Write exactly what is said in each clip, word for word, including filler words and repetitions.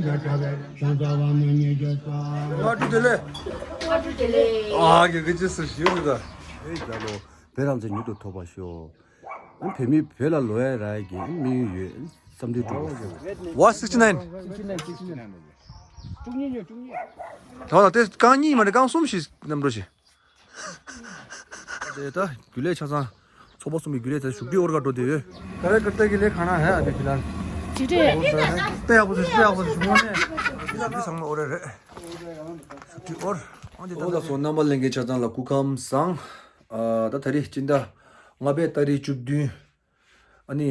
སྔ་དྲོ་བདེ་ལེགས། སྔ་དྲོ་བདེ་ལེགས། ཨ་ཀྱེ་ཀྱེ་ཅི་ཟེར་ཞུ་རེད་ད། བོད་རྒྱལ་ལོ། བོད་རང་བཙན་མྱུར་དུ་ཐོབ་པར་ཤོག་བོད་མི་བོད་ལ་ལོག་ཡ་རག་གི་དམིགས་ཡུལ་ཡོད་བསམ་དུས་དྲུག་What sixty nine? དྲུག་གཉིས་ཡོད་དྲུག་གཉིས། དོ་ལ་དེ་རྐང་གཉིས་མ་རེད་རྐང་གསུམ་ཞིག་གནམ་གྲུ་ཞིག་དེ་ད་རྒྱུན་ལས་ཆ་ཚང་ཚོགས་པ་གསུམ་གྱི་རྒྱུན་ལས་དེ་བཞུགས་ཁྲི་ཨོར་ག་འགྲོ་བསྡད་ཡོད། ཀ་རེ་ཀ་རེ་གི་ལས་གང་ན་ཧ་ཨ་དེ་ཕི་ལ། ཅི་རེད། དཔེ་ཡག་པོ་བཟོ་དཔེ་ཡག་པོ་བཟོ་ཞུ་མོ་ནས། ཕི་ལ་ང་ཚང་མ་ཨོ་རེད་རེད། བཞུགས་ཁྲི་ཨོར། ཨང་དེ་ད་ལ་སོ་རྣམ་པ་ལྷན་རྒྱས་ཆ་ཚང་ལ་སྐུ་ཁམས་བཟང་། ཨ་ད་ད་རེས་སྤྱི་ཟླ་ལྔ་པའི་ཏ་རིག་བཅུ་བདུན། ཨ་ནི་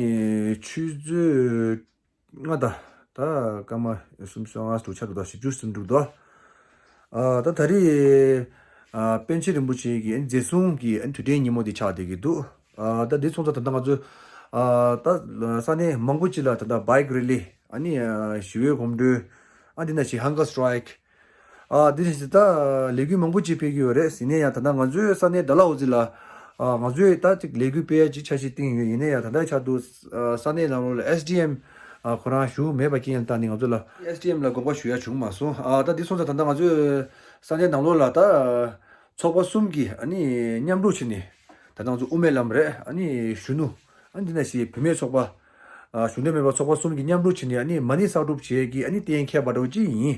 ཆུ་ཚོད་ལྔ་དང་ད་སྐར་མ་སུམ་ཅུ་སོ་ལྔ་དྲུག་ཆ་འདུག་ད་བཞི་བཅུ་སུམ་ཅུ་འདུག་ད། ཨ་ད་ད་རེས་ཨ་པཎ་ཆེན་རིན་པོ་ཆེ་གི་མཛད་གསུང་གི་ཨ་ནི་དུས་དྲན་ཉིན་མོ་འདི་ཆགས་བསྡད་ཀྱི་འདུག་ཨ་ད་འདི་སོང་ཙང་ད་ལྟ་ང་ཚོས་ཨ་ད་ས་གནས་མང་པོ་ཅིག་ལ་ད་ལྟ་བྷའིཀ་རེ་ལི་ཨ་ནི་ཞི་བའི་གོམ་བགྲོད་ཨ་འདི་ན་ཞིག་ཧང་གར་སི་ཊི་རའིཀ་ཨ་འདི་ནི་ད་ལས་འགུལ་མང་པོ་ཅིག་སྤེལ་གྱི་ཡོད་རེད། ཡིན་ན་ཡང་ད་ལྟ་ང་ཚོའི་ས་གནས་ཌལ་ཧོ་ཟི་ལ་ཨ་ང་ཚོས་ད་ཅིག་ལས་འགུལ་སྤེལ་ཡ་ཅིག་འཆར་གཞི་བཏིང་ཡོད། ཡིན་ན་ཡང་ད་ལྟའི་ཆར་དུ་ཨ་ས་གནས་ནང་ལོགས་ལ་ཨེས་ཌི་ཨེམ་ཨ་ཁོ་རང་བཞུགས་མེད་པ་རྐྱེན་ལ་བརྟེན་ནས་ང་ཚོ་ལ་ཨེས་ཌི་ཨེམ་ལ་དགོངས་པ་ཞུ་ཡ་བྱུང་མ་སོང་། ཨ་ད་འདི་སོང་ཙང་ད་ལྟ་ང་ཚོའི་ས་གནས་ནང་ལོགས་ལ་ད་ཚོགས་པ་གསུམ་གྱིས་ཨ་ནི་མཉམ་རུབ་བྱས་ནས་ད་ལྟ་ང་ཚོ་དབུ་མའི་ལམ་རེད། ཨ་ནི་གཞོན་ནུ་ཨ་འདི་ན་ཞིག་བུད་མེད་ཚོགས་པ། ཨ་གཞོན་ནུ་མེད་པ་ཚོགས་པ་གསུམ་གྱིས་མཉམ་རུབ་བྱས་ནས་ཨ་ནི་མ་ཎི་གསར་སྒྲུབ་བྱེད་ཀྱི་ཨ་ནི་གཏན་འཁེལ་བ་འདྲ་བོ་ཅིག་ཡིན།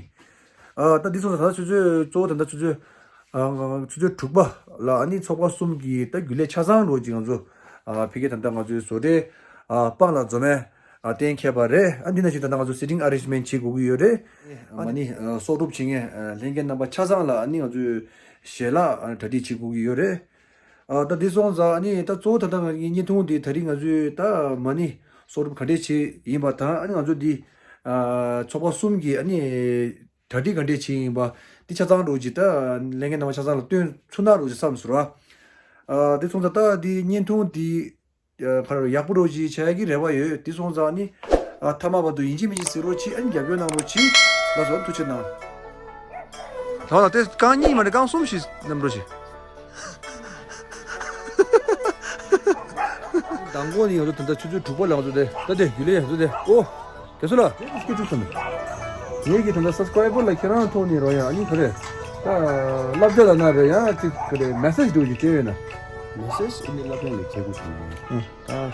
ཨ་ད་འདི་སོང་ཙང་ད་ཆུ་ཚོད་གཙོ་བོ་ད་ལྟ་ཆུ་ཚོད་ཨ་ཆུ་ཚོད་དྲུག་པ་ལ་ཨ་ནི་ཚོགས་པ་གསུམ་གྱི་ད་རྒྱུན་ལས་ཆ་ཚང་འདྲ་བོ་ཅིག་ང་ཚོ་ཨ་ཕ་གིར་ད་ལྟ་ང་ཚོའི་བཟོ་གྲྭའི་ཨ་པང་ལ་འཛོམས་ཡ་ཨ་གཏན་འཁེལ་བ་རེད། ཨ་འདི་ན་ཞིག་ད་ལྟ་ང་ཚོ་སི་ཊིང་ཨ་རེན་ཇི་མེན་ཊི་བྱེད་དགོས་ཀྱི་ཡོད་རེད། ཨ་ནི་ཨ་གསོག་སྒྲུབ་བྱེད་མཁན་ཨ་ལྷན་རྒྱས་རྣམ་པ་ཆ་ཚང་ལ་ཨ་ནི་ང་ཚོས་ཞལ་ལག་ཨ་གྲ་སྒྲིག་བྱེད་དགོས་ཀྱི་ཡོད་རེད། ཨ་ད་འདི་སོང་ཙང་ཨ་ནི་ད་གཙོ་བོ་ད་ལྟ་ང་ངའི་བརྙན་ཐུང་འདི་ད་རིང་ང་ཚོས་ད་མ་ཎི་གསོག་སྒྲུབ་ག་འདྲས་བྱེད་ཡིན་པ་དང་ཨ་ནི་ང་ཚོ་འདི་ཨ་ཚོགས་པ་གསུམ་གྱི་ཨ་ནི་གྲ་སྒྲིག་ག་འདྲས་བྱེད་ཡིན་པ་འདི་ཆ་ཚང་འདྲ་བོ་ཅིག་ད་ལྷན་རྒྱས་རྣམ་པ་ཆ་ཚང་ལ་སྟོན་ཚུགས་ན་འདྲ་བོ་ཅིག་བསམ་སོང་ར། ཨ་འདི་སོང་ཙང་ད་འདི་བརྙན་ཐུང་འདི་ཨ་ཁ་ར་ཡག་པོ་འདྲ་བོ་ཅིག་བྱ་ཡག་གི་རེ་བ་ཡོད། འདི་སོང་ཙང་ཨ་ནི་ཨ་མཐའ་མ་བར་དུ་ཡིན་གཅིག་མིན་གཅིག་གཟིགས་རོགས་གྱིས། ཨ་ནི་རྒྱབ་སྐྱོར་གནང་རོགས་གྱིས། ལགས་སོ། ཐུགས་རྗེ་གནང་། ད་ལ་དེ་རྐང་གཉིས་མ་རེད་རྐང་གསུམ་ཞིག་མཉམ་འགྲོ་ཞིག་མདང་དགོང་ནས་ང་ཚོ་ད་ལྟ་ཆུ་ཚོད་དྲུག་པ་ལ་ང་ཚོ་དེ་ད་དེ་རྒྱུན་ལས་ང་ཚོ་དེ་ཨོ་དེ་ཚོ་ལ་སྐུ་བཅུག་སོང་། ངེད་ཀྱི་ད་ལྟ་སབ་སི་ཀ་རའི་བར་ལ་ཁྱེད་རང་ཐོག་ནས་རོ་ཡ་ཨ་ནི་ག་རེ་ད་བསླབ་བྱ་ལ་ན་རེ་ཡ་ཅིག་ག་རེ་མེ་སེ་ཇི་འགྲོ་ཞིག་སྤྲད་ཡོད་ན། མེ་སེ་ཇི་ཨ་ནི་བསླབ་བྱ་ལ་བྱེད་དགོས་བྱུང་ཨ། ད་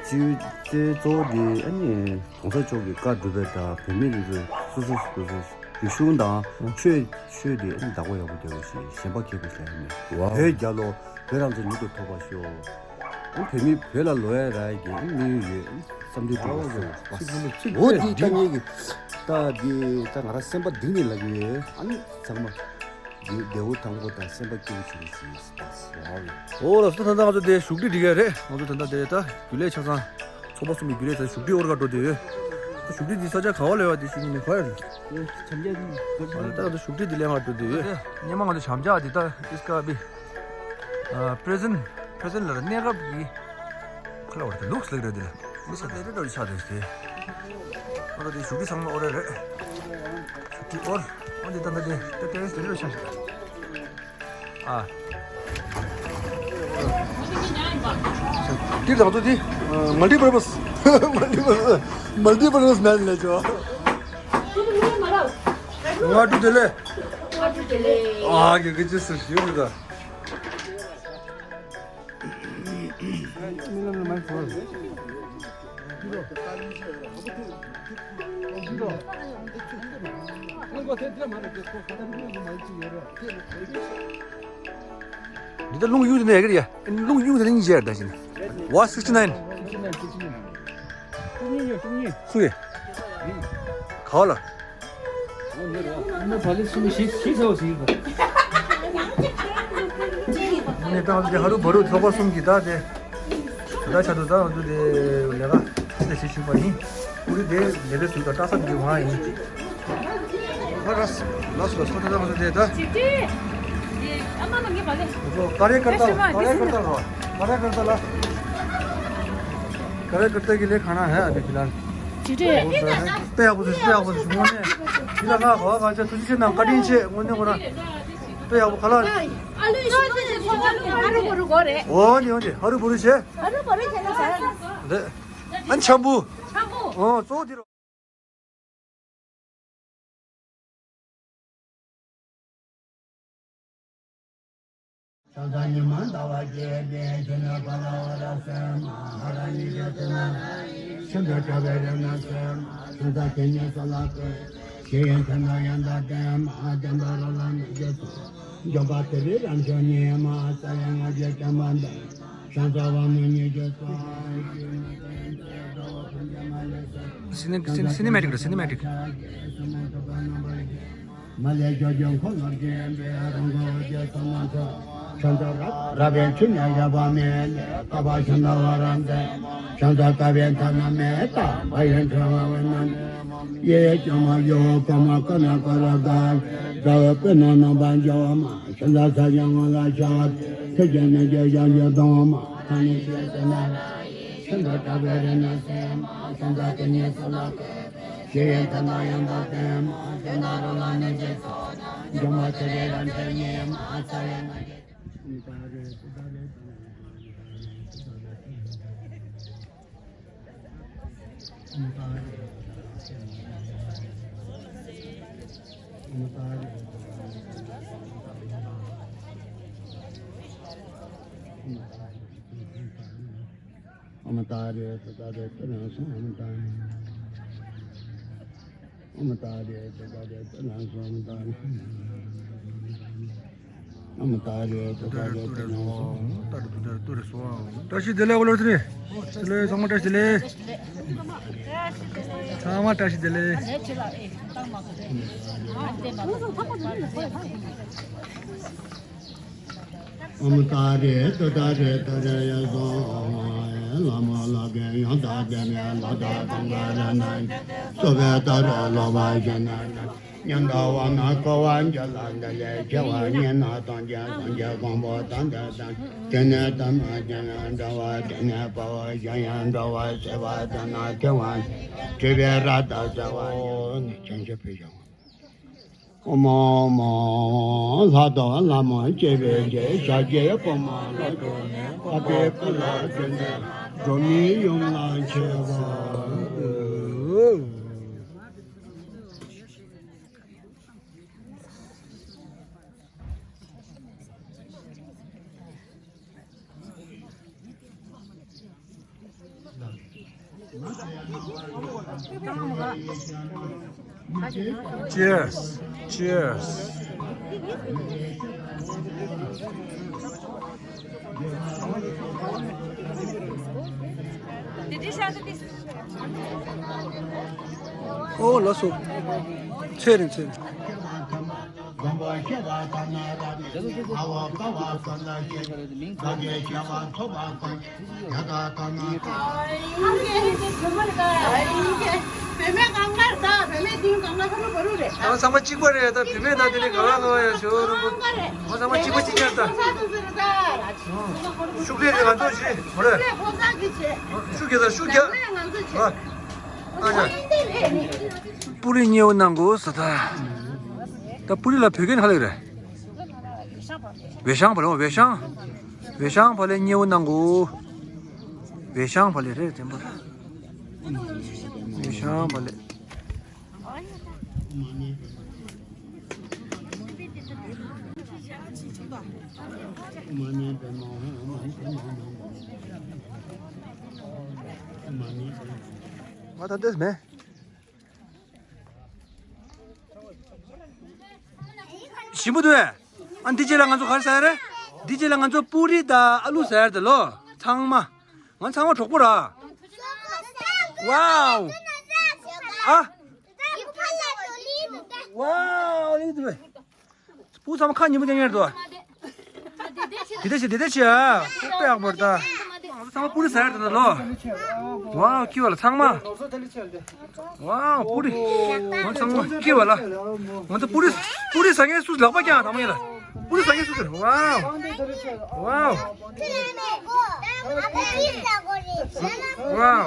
སྤྱི་སྤྱི་གཙོ་བོ་དེ་ཨ་ནི་གོང་ས་མཆོག་གི་བཀའ་སྒྲུབ་པའི་ད་བོད་མི་རེ་ཚོས་སོ་སོ་སོ་སོ་རིག་གཞུང་དང་ཆོས་ཆོས་དེ་ཨ་ནི་བདག་པོ་ཡག་པོ་རྒྱབ་པ་ཞིག་གཞན་པ་ཁྱེད་ཀྱི་ཟེར་ཡ་མེད། བོད་རྒྱལ་ལོ། བོད་རང་བཙན་མྱུར་དུ་ཐོབ་པར་ཤོག་ཨ་ནི་བོད་མི་བོད་ལ་ལོག་ཡ་རག་གི་ཨ་ནི་དམིགས་ཡུལ་ཡོད་བསམ་དུས་དྲན་པ་སོ། འོ་དེ་ད་ངེད་ཀྱི་ད་དེ་ད་ང་རང་སེམས་པ་གཏིང་ནས་ལབ་ཀྱི་ཡོད། ཨ་ནི་ཚང་མ་དེ་བདེ་པོ་ཐང་པོ་དང་སེམས་པ་སྐྱིད་པོ་བྱུང་ཞིག་ཨོ་ལགས་སོ། ད་ལྟ་ང་ཚོ་དེ་བཞུགས་ཁྲི་འགྲིག་གི་རེད། ང་ཚོ་ད་ལྟ་དེ་ད་རྒྱུན་ལས་ཆ་ཚང་ཚོགས་པ་གསུམ་གྱི་རྒྱུན་ལས་ཚོ་བཞུགས་ཁྲི་ཨོར་ག་འགྲོ་བསྡད་ཡོད། བཞུགས་ཁྲི་འདི་ས་ཆ་ག་བ་ལ་ཡོད་པ་དེ་ཞུ་ཉན་མི་གོ་ཡ་རེད། ཨ་ད་ང་ཚོ་བཞུགས་ཁྲི་འདི་ལེན་ག་འགྲོ་བསྡད་ཡོད། སྔོན་མ་ང་ཚོ་བྱམས་ཆག་འདི་ད་ཨིས་ཀ་བི་ཨ་པི་རི་ཟན་པི་རི་ཟན་ལ་གནས་སྐབས་ཀྱི་ཁ་ལ་བར་དུ་ལུགས་ལེགས་རེད་འདི་ལ། མི་ས་ལེ་རེ་འགྲོ་ཆགས་འདུག་སྟེ། ཨོ་ར་དེ་བཞུགས་ཁྲི་ཚང་མ་ཨོ་ར་རེད། བཞུགས་ཁྲི་ཨོར། ཨོ་འདི་ད་ད་དེ་ད་ཏེ་རེ་སི་དེ་རེ་ཆགས་ཤག་ཨ། འདི་རང་ཚོ་འདི་མལ་ཊི་པར་པས་མལ་ཊི་པར་པས་མལ་ཊི་པར་པས་མལ་ལས་ཆོག་སྔ་དྲོ་བདེ་ལེགས། སྔ་དྲོ་བདེ་ལེགས། ཨ་ཀྱེ་ཀྱེ་ཅི་ཟེར་ཞུ་རེད་ད། འདི་ད་རླུང་གཡུག་དེ་ནས་ཡ་གི་རེད་ཡ། རླུང་གཡུག་དེ་ནས་གཉིས་བྱས་ད་ཞིག་ན། What sixty nine? སུ་ཡི། ག་ལ། ནས་ད་འདི་ཧ་རུ་བ་རུ་ཚོགས་པ་གསུམ་གྱི་ད་དེ། ད་ཆ་དུ་ད་འདུ་དེ་ལས་ཀ་ད་བྱེད་བཞིན་པ་ཡིན། ཀུ་རི་དེ་ལས་ཀ་ཟུར་དང་སྟག་ཚང་གི་ཝང་ཡིན། ཧ་ར་སི་ལ་སུ་ལ་སུ་ད་ད་འདུ་དེ་ད། ཀ་རེ་ཀར་ཏ་ཀ་རེ་ཀར་ཏ་རོ་ཀ་རེ་ཀར་ཏ་ལ་ཀ་རེ་ཀར་ཏ་གི་ལས་ཁང་ན་ཧ་ཨ་དེ་ཁི་ལ། དཔེ་ཡག་པོ་ཞིག་དཔེ་ཡག་པོ་ཞིག་དངོས་གནས། ཁྱེད་ལ་ང་གོ་བ་ང་ཚོ་ཐུགས་རྗེ་ཆེ་གནང་བཀའ་དྲིན་ཆེ་དངོས་གནས་ཁོ་རང་། དཔེ་ཡག་པོ་ག་ལ། ཨ་ལུས་ཤི་ཨ་རུ་བུ་རུ་གོ་རེད། འོ་ནི་འོ་ནི་ཧ་རུ་བུ་རུ་བྱེད། ཧ་རུ་བུ་རུ་བྱེད་ན་ཟ་ཡ། འདི། ཨ་འཆམ་པོ། འཆམ་པོ། འོ་གཙོ་བོ་དེ་རེད། ད་ལྟ་ཉི་མ་ཟླ་བ་བརྒྱད་པའི་ཕྱི་ནས་པ་ལ་བ་ར་སེ་མ་ཧ་ར་ཉི་ཤུ་ཏི་ན་ཤིན་ཏུ་གྲགས་པའི་རི་ན་སེ་མ་ཤིན་ཏུ་དེ་ཉིད་སོ་ལ་ཀུ་ཞི་ཡི་མཐུ་ནོ་ཡོན་ཏན་ཏེ་མ་ཏེ་འབའ་རོ་ལ་ནི་ཇི་སོ་འཇོམས་པ་ཏི་རི་ར་མཆོག་ཉི་མ་རྩ་བའི་ང་རྒྱལ་བྱམས་པ་འདི་ཤང་ཚ་བ་མོ་ཉི་ཤུ་སོ་ཞི་མ་ཏེ་ཏེ་འགྲོ་བ་ཀུན་ཀྱང་མ་ལུས་སོ། Cine- cine- cinematic རེད། cinematic། མ་ལས་ཇོ་ཇོ་འཁོར་ལོར་བརྒྱན་པའི་རང་གོ་རྒྱལ་ཚོགས་མང་ཚོགས་ཁྱོད་ཚོ་རབ་རབ་པའི་ཆུ་ནས་ཡོད་པ་མེད་ལས་བསྐལ་པ་བཞི་འདྲ་བ་རང་མཛད་ཁྱོད་ཚོ་བསྐལ་པའི་མཐའ་ན་མེད་ད་བ་ཡོན་ཁྲོ་བ་བའི་ནང་ཡེ་ཡེ་སྐྱོ་མ་ཡོ་ཀོ་མ་ཀོ་ན་ཀོ་ར་ག་དགྲ་བོ་པི་ན་ནོ་པ་འཇོ་མ་ཤ་ཟ་ས་ཡང་ང་ལ་ཤ་ཐུ་ཅན་ནི་ཇེ་ཡང་ཇེ་དོང་མ་ཐ་ནི་ཤེས་ཏེ་ན་ཤིན་ཏུ་དྲག་པའི་རི་ན་སེ་མ་ཤ་ཟ་དེ་ཉིད་སོ་ལ་ཀུ། ཞེས་ཡོན་ཏན་དང་ཡོན་ཏན་ལྡན་མ་ཤེས་ན་རོ་ལ་ནི་རྗེ་ཚོགས་འཇོམས་པ་ཚེ་རིང་རབ་འབྱམས་ཉིད་མ་རྩ་བའི་ང་རྒྱལ། ཨོཾ་ཏཱ་རེ་ཏུཏྟཱ་རེ་ཏུ་རེ་སྭཱ་ཧཱ། ཨོཾ་ཏཱ་རེ་ཏུཏྟཱ་རེ་ཏུ་རེ་སྭཱ་ཧཱ། ཨོཾ་ཏཱ་རེ་ཏུཏྟཱ་རེ་ཏུ་རེ་སྭཱ་ཧཱ། ཏཱ་རེ་ཏུཏྟཱ་རེ་ཏུ་རེ་སྭཱ་ཧཱ། བཀྲ་ཤིས་བདེ་ལེགས། འོ་ལོ་ཚེ་རིང་། བཀྲ་ཤིས་བདེ་ལེགས། ཚང་མ་བཀྲ་ཤིས་བདེ་ལེགས། ཚང་མ་བཀྲ་ཤིས་བདེ་ལེགས། ཨོཾ་ཏཱ་རེ་ཏུཏྟཱ་རེ་ཏུ་རེ་སྭཱ་ཧཱ། ལྷ་མོ་ལྷ་རྒན་ཡང་དག་ལྡན་ནས་ལྷ་དང་གང་ག་ར་ན་གསོ་བའི་ཏཱ་རེ་ལོ་བ་ཞེ་ན་ཉམས་དང་བ་ན་འཁོར་བ་འཇིག་ལ་འདི་ལས་སྐྱེ་བ་ཉེ་ན་སྟོང་རྒྱལ་སངས་རྒྱས་གོང་བུ་དང་འདྲ་དང་། དེ་ནས་ཐ་མ་ཅན་ཡང་འདྲ་བ། དེ་ནས་དཔའ་བོ་གཞན་ཡང་འདྲ་བ། བྱེ་བ་དེ་ན་ཐེ་བ་བྲིས་པའི་ར་དྭགས་ཟེར་བ་ཡོད་ན་ཅན་ཞེས་པའི་ཡང་། ཨོཾ་ཨོཾ་ཨོཾ། ལྷ་དང་ལྷ་མོ་སྐྱེ་བའི་རྗེས། ཤཱཀྱའི་བུ་མོ་ལ་སོགས་ནས། འཕགས་པའི་བུ་ལ་བརྫུས་ནས། འགྲོ་མི་ཡོངས་ལ་མཆོད་པར་འབུལ། Cheers. Cheers. ཨོ་ལགས་སོ། ཚེ་རིང་ཚེ་རིང་། ང་ཚང་མ་གཅིག་པ་རེད། ད་བུད་མེད་དང་དེ་ནི་ག་ལ་ག་ལ་ཡང་ཞོ་རུ་ང་ཚང་མ་གཅིག་པ་གཅིག་རྐྱང་ད། ཤུགས་རྒྱག་རེད། ང་ཚོ་ཞི་མོ་རེད། ཤུགས་རྒྱག་ད་ཤུགས་རྒྱག་ཨ་ཨ་ཡ། པུ་རི་མཉེ་བོ་གནང་དགོས་ཟེར་ད། ད་པུ་རི་ལ་བོད་སྐད་ནང་ག་རེ་ལབ་རེད། ཝེ་ཤང་བ་ལེ། ཝེ་ཤང་། ཝེ་ཤང་བ་ལེ་མཉེ་བོ་གནང་དགོས། ཝེ་ཤང་བ་ལེ་རེད་དེ་མོ། ཝེ་ཤང་བ་ལེ། ང་ད་ལྟས་མེད། ཞིམ་པོ་འདུག་ཨེ། ཨ་འདི་རྗེས་ལ་ང་ཚོ་ག་རེ་ཟ་ཡ་རེད། འདི་རྗེས་ལ་ང་ཚོ་པུ་རི་དང་ཨ་ལུ་ཟ་ཡ་རེད་ད་ལོ། ཚང་མ། ང་ཚང་མ་གྲོགས་པོ་ར། ཝའོ། ཨ། ཝའོ་ལི་དུ། སྤུ་ཚང་མ་ཁ་ཉིན་མོ་ལྡང་ཡར་དུ། དེ་དེ་ཆེ་དེ་དེ་ཆེ་ཨ། དཔེ་ཡག་པོ་རེད་ད། ང་ཚང་མ་པུ་རི་ཟ་ཡར་དུ་ད་ལོ། ཝའོ་ཁྱི་བ་ལ་ཚང་མ། ཝའོ་པུ་རི། ང་ཚང་མ་ཁྱི་བ་ལ། ང་ཚོ་པུ་རི་པུ་རི་ཟ་མཁན་སུ་ལག་པ་བརྐྱངས་དང་མ་ཡིན་ལ། པུ་རི་ཟ་མཁན་སུ་ཟེར། ཝའོ། ཝའོ། ཝའོ།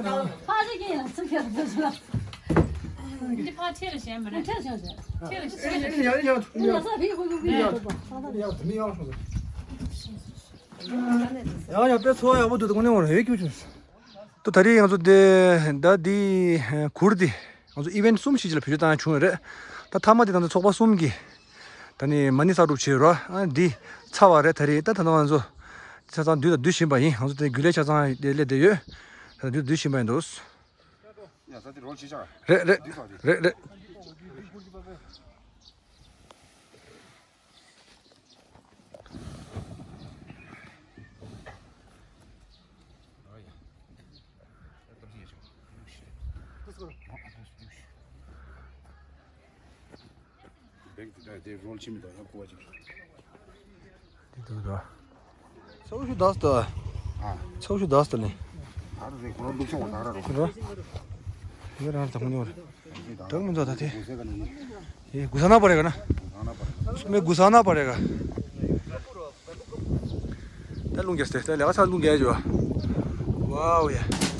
ཡོད་ན། ཕ་རེ་གི་ཡང་སུ་ཁྱེར་འདུག་ཟེར། འདི་ཕ་ཁྲེལ་ཞན་མི་རེད། ཁྲེལ་ཞན་ཞན། ཁྲེལ་ཞན། ཡ་ཡ་ཡ། ཡ་ས་ཕི་ཧུ་ཧུ་ཧུ་ཡ། ཡ་ད་མི་ཡང་སོང་ཟེར། ཡ་ཡ་དཔེ་ཚོར་བ་ཡག་པོ་འདུག་དེ་དངོས་གནས་ངོ་རང་ཡོད་ཀྱི་བྱུང་། ད་ད་རེས་ང་ཚོ་དེ་ད་འདི་གུར་འདི་ང་ཚོ་ཨི་ཝེན་གསུམ་ཞིག་ཅིག་ལ་བེད་སྤྱོད་བཏང་བྱུང་ཡོད་རེད། ད་མཐའ་མ་དེ་ང་ཚོ་ཚོགས་པ་གསུམ་གྱིས་ད་ནི་མ་ཎི་གསར་སྒྲུབ་བྱས་རོགས། ཨ་འདི་ཚར་བ་རེད། ད་རེས་ད་ད་ང་ཚོ་ཆ་ཚང་འདུས་དང་འདུས་བཞིན་པ་ཡིན། ང་ཚོ་དེ་རྒྱུན་ལས་ཆ་ཚང་དེ་སླེབས་བསྡད་ཡོད། ད་འདུས་འདུས་བཞིན་པ་ཡིན་འདུག་ཡ་ས་དེ་རོལ་ཆེ་ཆག་རེད་རེད། འདུས་པ་རེད། རེད་རེད། འདི་འདུག་ད། ཚ་བོ་ཤུ་དག་ད། ཨ། ཚ་བོ་ཤུ་དག་ད་ནི། ཨ་རེ་རེ་ཁོ་རང་འདུག་སོང་བ་ད་ར་རོ། རོ། ཡོད་རང་ད་མོ་ཉོ་ར། དག་མི་འདུག་ད་དེ། ཨེ་གུ་ས་ན་པ་རེ་ག་ན། མེ་གུ་ས་ན་པ་རེ་ག། ད་རླུང་རྒྱག་སྟེ་ད་ལས་ཀ་ཚ་རླུང་རྒྱག་ཡ་ཇོ། ཝའོ་ཡ།